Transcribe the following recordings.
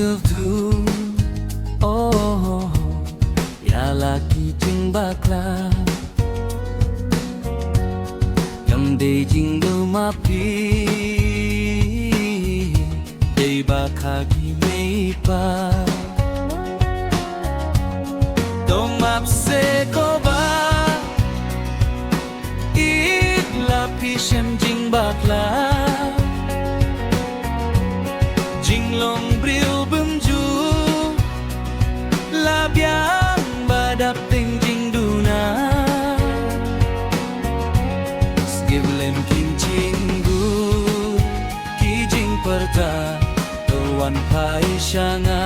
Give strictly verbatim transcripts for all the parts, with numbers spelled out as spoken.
Thum, oh, ïa la ki jingbakla. Kam dei jingdum ma phi, dei ba kha ki mei pa. To map se ko ba, ïeit la phi shem jingbakla. Jinglong briew bymjukut, la biang ba dap teng jingduna. Sngewlem ki jingkut, ki jingpyrta, to wan phai sha nga.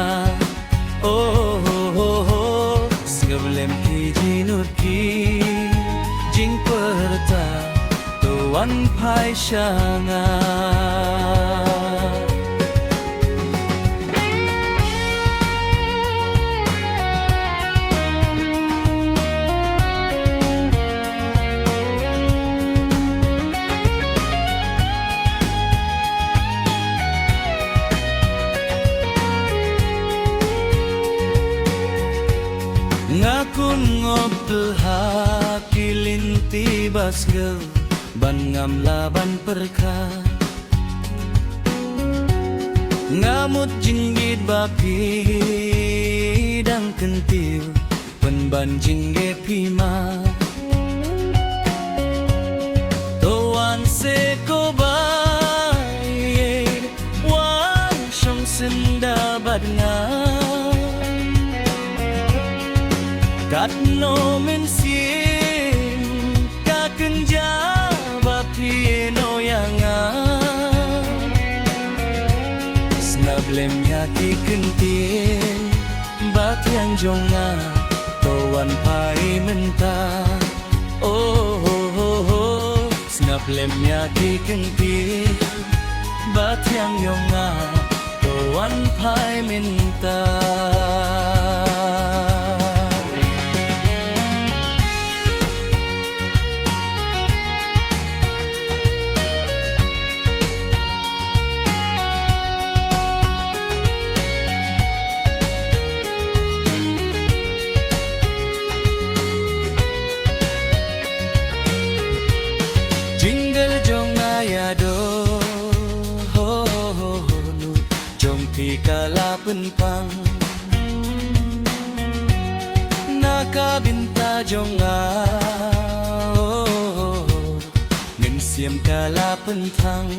Oh, oh, oh, oh. Sngewlem ki jingkut, ki jingpyrta, to wan phai sha nga. Nga kynngop ha ki lynti ba sngewbha, ban ngam lah ban pyrkhat. Nga mut jingïeit ba phi dang kyntiew, pynban jingeh phi ma. To wan se ko ba ïeit, wan shong syndah bad nga. Katno mynsiem ka kynja ba phi ïehnoh ïa nga. Sngap lem ïa ki kyntien ba thiang jong nga, to wan phai mynta. Oh, oh, oh, oh. Sngap lem ïa ki kyntien ba thiang jong nga, to wan phai mynta. Jingle jong nga ïa do, ho, ho, ho, ho, nu jong phi ka la pynpang na ka bynta jong nga. Oh, oh, oh, oh. Mynsiem ka la pynthang.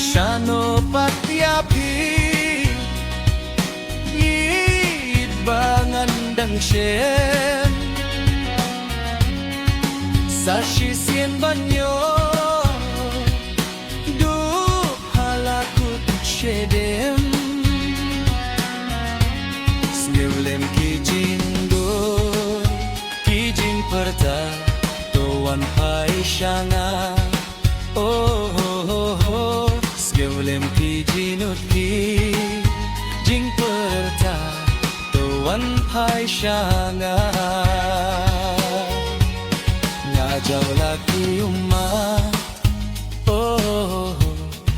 Shano pat ïa phi, ïeit ba ngan dang shem. Sa shisien ban ïoh duh ha la kut shadem. Sngewlem ki jingkut, ki jingpyrta, to wan phai sha nga. Oh, oh, oh, oh. Sngewlem ki jingkut, ki jingpyrta, to wan phai sha nga. Nga jaw la ki ummat, oh,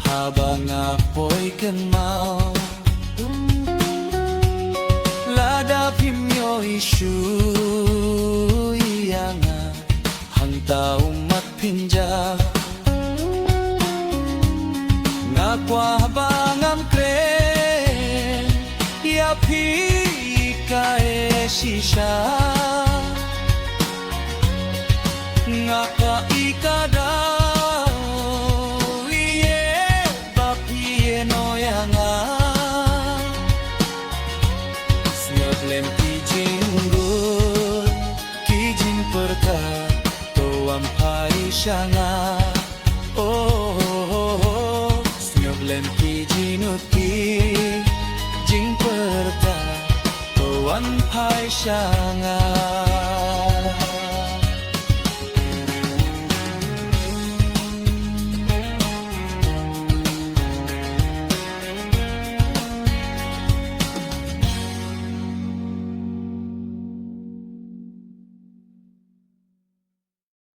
haba nga poi kynmaw. Lada phim ïohi shuh ïa nga, hangta ummat phin jah. Nga kwah ba ngam kren ïa phi kaei shisha. Nga kwah ïa ka daw ïa ba phi ïehnoh ïa nga. Sngewlem ki jingkut, ki jingpyrta, to wan phai sha nga. Oh, oh, oh, oh. Sngewlem ki jingkut, ki jingpyrta, to wan phai sha nga.